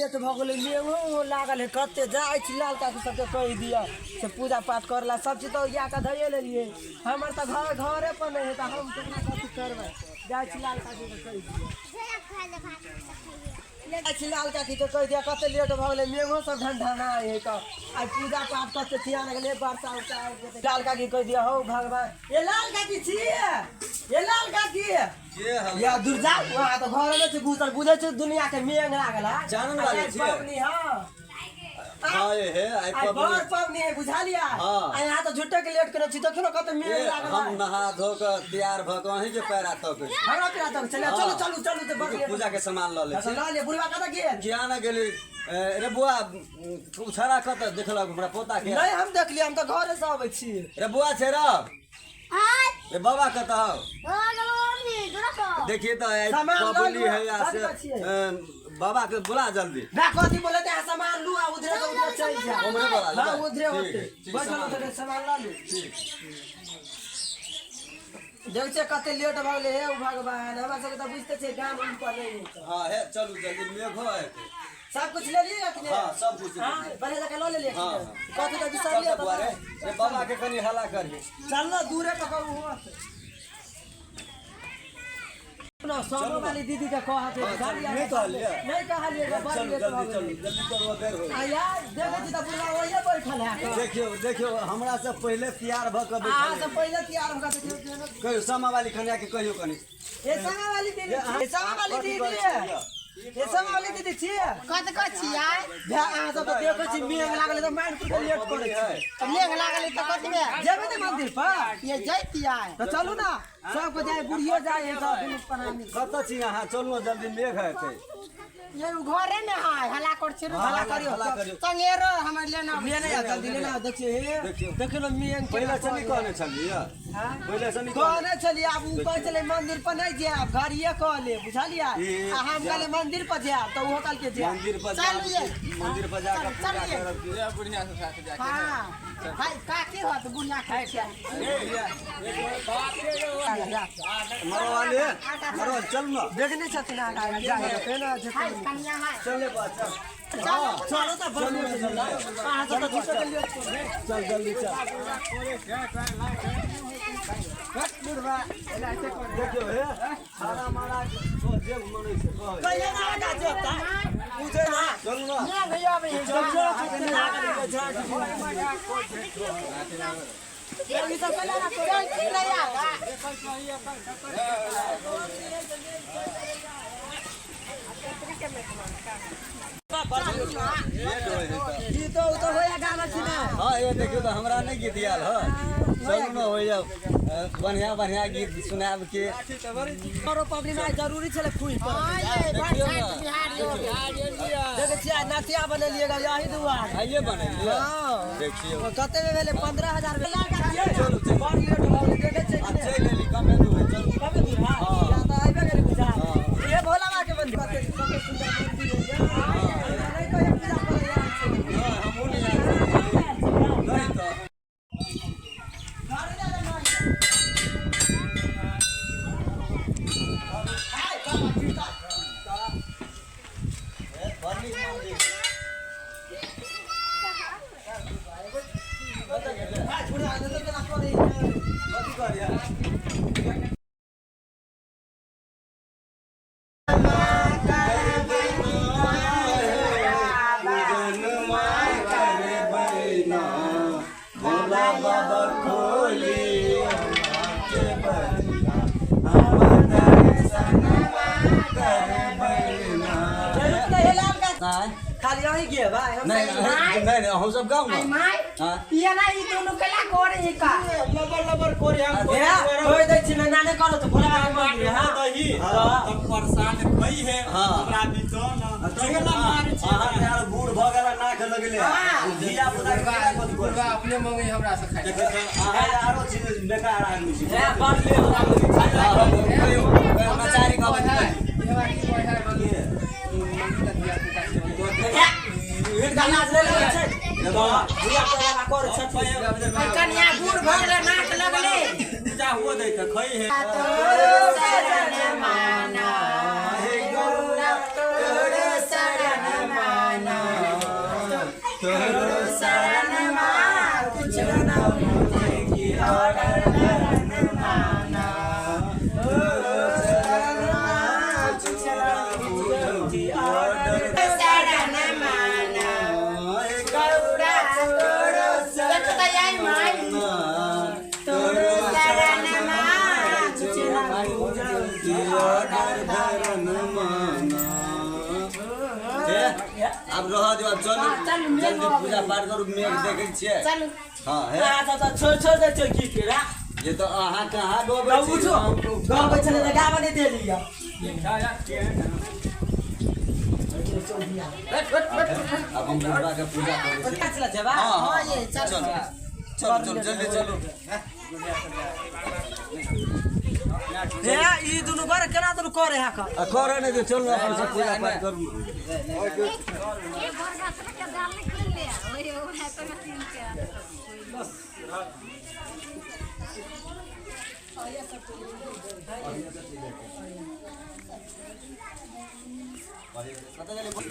Late भऽ गेलै, मेघो लागल है। कते जाइ छी, लाल काकी सबके कहि दिअ से पूजा पाठ करला। सब चीज तऽ ओरिया कऽ धैये लेलियै। हमर तऽ घर घरे पर नहि है, तऽ हम केना कथी करबै? जाइ छी, लाल काकीके कहि दिअ। जाइ छी, लाल काकीके कहि दिअ। कते लेट भऽ गेलै, मेघो सब ढनढनाइ है। तऽ आइ पूजा पाठ कते थिया लगलै, वर्षा उर्षा आबि जेतै। लाल काकी कहि दिअ। हौ भगवान, ये लाल काकी छियै? ये लाल काकी के हल या दूर जाउ, वहाँ तऽ घरे में छै घुसल। बुझै छै दुनिया के मेघ लागल है। जानन वाली आइ छियै? पबनी। हाँ। हाँ, ये हे आइ आइ पबनी। बड़ पबनी है, बुझलियै? हाँ। आ यहाँ तऽ झूठे के लेट केने छी। देखियौ ने, कते मेघ ए, लागल हम है। नहा धो कऽ तैयार भऽ कऽ अहीं के पैरा तकै छी। हमरा पिरा तक चले। हाँ। चलू चलू चलू, तऽ बड़ लेट। पूजा के सामान लऽ लै अच्छा, छी। लऽ लिअ। बुढ़वा कतऽ गेल? किया ने गेली? ए, रे बुआ, उ छौड़ा कतऽ देखलक हमरा पोता के? नहि, हम देखलियै, हम तऽ घरे से अबै छी। रे बुआ छै रे, रे बाबा कतऽ हौ? देखिए तऽ आइ सामान लऽ पबनी लिअ, है या से कथी छियै? ए, बाबा के बुला जल्दी। ना, कथी बोले? अहाँ सामान लू आ उधरे के उधरे चलि जाउ। उम्हरे बोला हाँ, लेबै? उधरे ठीक होतै। है, ठीक, बैठल सामान। उधरे सामान लऽ लू। देख छियै कते लेट भऽ गेलै। हे भगवान, हमरा सबके तऽ बुझिते छियै, गाम उम पर नहि होइ छै। हाँ हे, चलू जल्दी, मेघो हेतै। सब कुछ लेलियै कि नहि? हाँ, सब कुछ हाँ, लेलियै। बढ़िया जकाँ लऽ लेलियै कि हाँ, नहि? हाँ। कथी तऽ चल बिसरलियै तऽ बुआ रे, तऽ? रे बाबा के कनि हल्ला करही। चल न, दूरे पकड़ू होत ना। सोनो वाली दीदी के कहत है। हाँ, चलू, नहि कहलियै? नहीं कहलियै, बड़ चलू लेट भऽ जल्दी, चलू गेलै। जल्दी करू, देर हो। आ यार, देखै छी तऽ बुढ़वा ओहिये बैठल है। देखियौ देखियौ, हमरा से पहिले तैयार भऽ कऽ अहाँ बैठल से है। पहिले तैयार भऽ कऽ देखियौ। कहियौ सामा वाली कन्या के, कहियौ कनि। ए समा वाली दीदी, ए समा वाली कथी दीदी, करै छियै? ए समा वाली दीदी छियै? कत कत छियै? भै, अहाँ सब तऽ देखै छी मेघ लागल है, तऽ मारि कुटि कऽ लेट करै छी। तऽ मेघ लागल है तऽ कथी में जेबै ने मंदिर पर? ये जैतियै। तऽ चलू ने, सबको जाय, बुढ़ियो जाय है, सब दुनू प्राणी। कतऽ छी अहाँ? चलू ने जल्दी, मेघ हेतै। ये उ घरे ने है, हल्ला कर छी। हल्ला करियौ। हल्ला करियौ। चंगेरो हमर लेना। लेने आ, जल्दी लेने आ। देखियौ हे। देखियौ। देखियौ ने मेघ केना पहिले से नहि पड़ै। कहने छलियै? हाँ? पहिले से नहि कहने? कहने छलियै, आब उ कहै छलै मंदिर पर नहि जायब, घरिये कह ले, बुझलियै? ई आ हम कहलियै मंदिर पर जायब, तऽ ओहो कहलकै जायब। मंदिर पर चलू ये। मंदिर पर जाकर चलू, पूजा चलिए। करब की? हाँ भाई, काकी होत बुढ़िया के छियै। मरवाले मरवा, चल न। देखने छथिन आगा जाय केना हाय जेतै। कन्या हाय। चले बा, चल। चलो तऽ, बड़ लेट भेलै। अहाँ सब तऽ झूठे के लेट करै। चल जल्दी चल। देखियौ हे, खाना मारा जे मनै छै कहै। कहिया ना आगा जेतै, बुझै ना। चलू न। मेघ आबै है। ई सब केना ना करै? चल छी नहीं आगा। लेट होइ है तऽ। ई तो उ तऽ होया गाना छी ना। हाँ, ये देखियौ तऽ हमरा नहि गीत आयल ह। चलू न, होइया बढ़िया बढ़िया गीत सुनायब के। करो पबनी में जरूरी छलै खुइ पर। हाँ ये देखियौ बरसात ने। बिहार यो। देखै छियै, आइ नथिया बनेलियै ग यही दुआरे। आइए बनेलियै? हाँ। देखियौ। कते में भेलै? 15,000 भेलै। चलू, चलू। बड़ लेट भऽ गेलै, देखै छियै आ कि नहि? चलि एली, कमे दूर है, चलू। कमे दूर है? हाँ। या तऽ आइबे गेली बुझा। हाँ। ये भोला बाबा के मंदिर कते कते सुंदर मंदिर है। नहीं कहियो पूजा करै आयल छी। नहि, हमहूँ नहि आयल छी। नहि तऽ। घरे जा ले माई। हाय, बाबा, गिरता। बड़ नीक मंदिर। कतऽ गेलै? हाय, छोड़ा, एना केना करै है? कथी कहलियै? भोला बाबा खोली के बरिया, हम दर्शनमा करबै ना। रुक ना, हे लाल का। आँय? खाली अहीं गे भाई, हम नहीं नहीं नहीं नहीं, हम सब गाँव आई में my. हाँ। ये ना, ई दोनों केला करे है का? लबर लबर करे हम। हे, कहि दै छी ने, नाने करो तऽ भोला बाबा के मंदिर है। दही हाँ। तब प्रसाद खई है। हाँ। हमरा भी दो ना, चंगला मारे छी। अहाँ के आर बूढ़ भऽ गेल, नाक लगले। धिया पुता के केना कथी करै? अपने मंगे हमरा से खाइ। देखै तऽ अहाँ आरो छी बेकार आदमी छी। हे, बड़ लेट भऽ गेलै। हाँ, कहियो कहियो नचारी गाबै छी। की हिनका लाज नहि लगै छै? धिया पुता करै छथिन। कन्या बूढ़ भऽ गेलै, नाक लगले। पूजा हुआ दै तऽ खई है। शरण माना, हे गौरा तोर शरण। तोरो शरण माँ कुछ न बुझे की ऑर्डर धरन माना। तोरो शरण माँ कुछ न बुझे की ऑर्डर शरण माना। गौरा तोरो शरण तोरो शरण माँ कुछ न बुझे की ऑर्डर धरन माना। आब रह दियौ, आब चलू जल्दी पूजा पाठ करू, मेघ देखै छियै। चलू। हाँ हे अहाँ सब तऽ छोड़ि छोड़ि दै छियै गीत के रा। ये तऽ अहाँ कहाँ गबै तऽ छी? उठो गाबै छलै तऽ गाबऽ नहि देलियै। आब हम बुढ़बा के पूजा करै छी। चला जेबा। हाँ हाँ ये, चलू। चलू चलू चलू जल्दी चलू। हे ई दुनू बर केना दुनू करे है का? आ करे नहि दे, चलू अपन सब पूजा पाठ करू।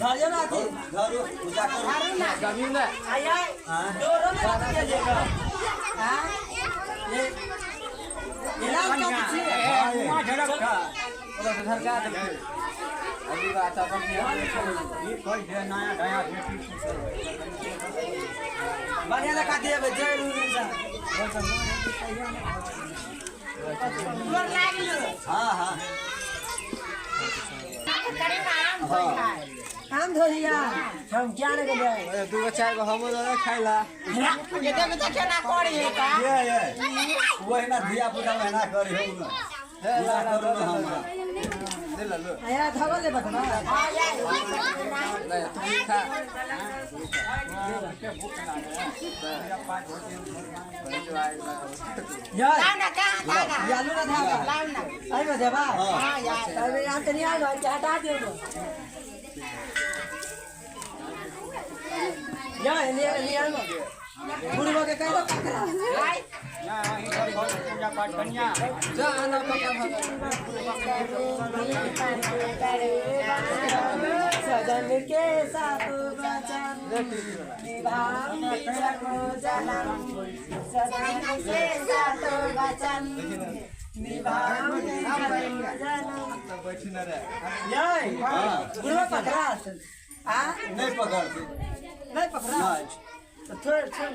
धरियो ना अथी। धरू पूजा करू। आय आय डोरो ने रख दिएगा। हां ये ये लाल काकी छियै। बढ़िया लगा देबै जय रूप। गोर लागलू। हाँ हाँ करी आम धोइ खाय। आम धोइया हम ज्ञान के ले दूगो चारि गो हमो दऽ खाइला। ये देखो तो केना करी है का। ये ये ओहिना धिया पुता ओहिना करी हौ न, पूजा करू न हमरा। आया धगल ले बकना। हां ये यार लाउ ना कहाँ धागा। यालू ना धागा लाउ ना। आई में देबा। हां यार। अबे आम त नहीं आएगा, हटा दियो तो। या ले ले आनो बुढ़वा के कह दो पकड़ा। जा आना पका। सजन के साथ बचन निभाऊंगी जन्मों जन्म। सजन के साथ बचन निभाऊंगी जन्मों जन्म। यार बुढ़वा पकड़ा आ नहीं पकड़ते। नहीं पकड़ा तो थोड़े छोड़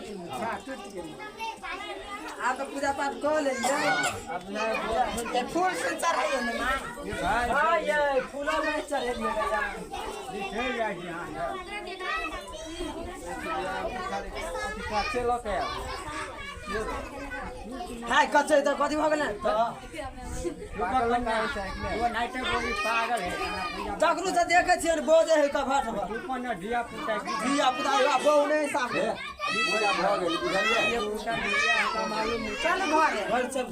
टूट गेल। आब तो पूजा पाठ कऽ लेलियै। ये फूल से चढ़ाइए ना माँ। हाँ ये फूलो में चढ़ेलियै। हाय कच्चे तऽ कथी भऽ गेलै? तकरू तऽ देखै छियै बजै है कभट धिया पुता बहु नहि साफ। पूजा भऽ गेल बुझलियै। चल घरे। घर चल।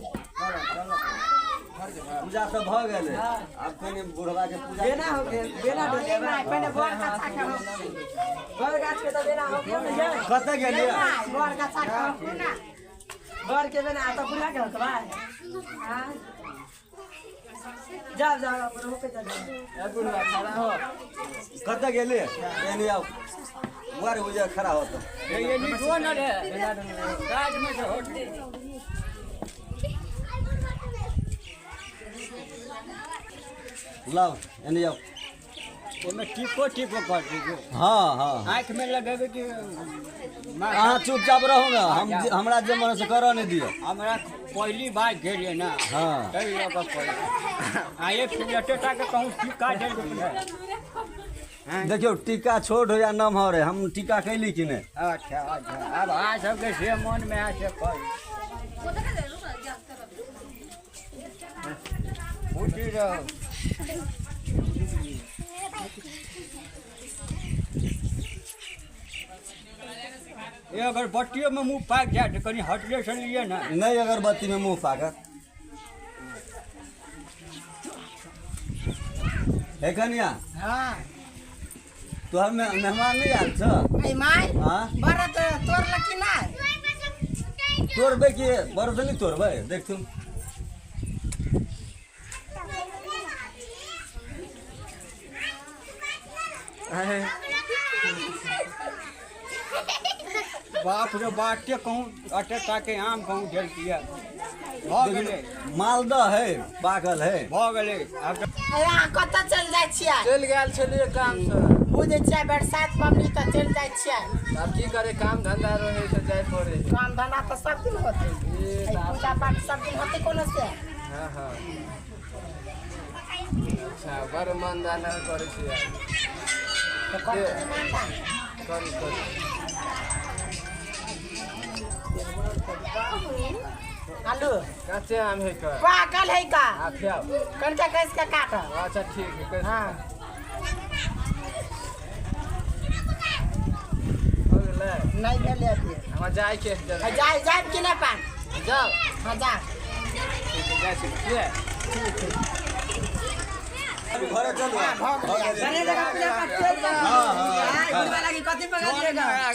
पूजा तऽ भऽ गेलै, आब कनि बुढ़बा के पूजा बेना हो गेल। बेना डोलेबै पहिले बर गाछा के हो। बर गाछ के तऽ बेना हो गेल ने। कतऽ गेलियै? बर गाछा के हो ना। बर के बेना तऽ बुढ़ा के होतबै। हां जाओ जाओ अपन होके जाओ। कतऽ गेलियै? एने आउ बुआरे उजर खड़ा होत। लाओ एने आउ। ओहिमे टीपो टीपो कर दीजिए। हाँ हाँ आँखि में लगेबै कि अहाँ चुपचाप रहू ने, हम हमरा जे मन से करऽ नहि दिअ। हमरा पहली बार गेलियै ना। हाँ ताहि लऽ कऽ पड़ल। आ एक एतेटा के कहूँ टीका देल। देखियौ टीका छोट हो या नमहर है, हम टीका कैली कि नहि? अच्छा अच्छा आब अहाँ सबके से मनमे आय से करू। खुशी रहू। ये अगरबत्तियों में मुँह पाकि जाए तो कहीं हटले से लिए ना। नहीं अगरबत्ती में मुँह पाकत। हे कनिया। हाँ तोहर मेहमान नहीं आयल छ? ए my हाँ बरत तोड़ल कि नहीं? तोड़बै कि बरत नहीं तोड़बै, देखथुन। बाप रे बाटे कहूँ अटे ताके आम कहूँ ढेर किया भऽ गेलै। मालदह है, पाकल है। भऽ गेलै आब तऽ। अहाँ कतऽ चलि जाइ छियै? चलि गेल छलियै कामसँ। बुझै छियै बरसात पबनी तऽ चलि जाइ छियै। आब की करे, काम धंधा रहै तऽ जाय पड़ै है। काम धंधा तऽ सब दिन होतै, एहि पूजा पाठ सब दिन होतै कोनो से। हाँ हाँ, अच्छा, बड़ मन दान करै छियै। तऽ कथी के मान दान? करू करू। आलू। काचे आम है का? पाकल है का। आ खाओ। कनिका कसि के काट। अच्छा ठीक है, कैसे हाँ। हो गेलै? नहि भेलै अभी। हमरा जाइके है जल्दी। जाय जायब कि नहि पान? जाउ। हाँ जा। ठीक है, जाइ छी के। घरे चलू।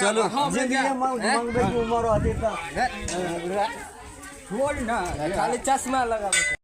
चलू, जिंदगी मंगबै के उमर रहतै तऽ छोड़ ना। खाली चश्मा लगाबै।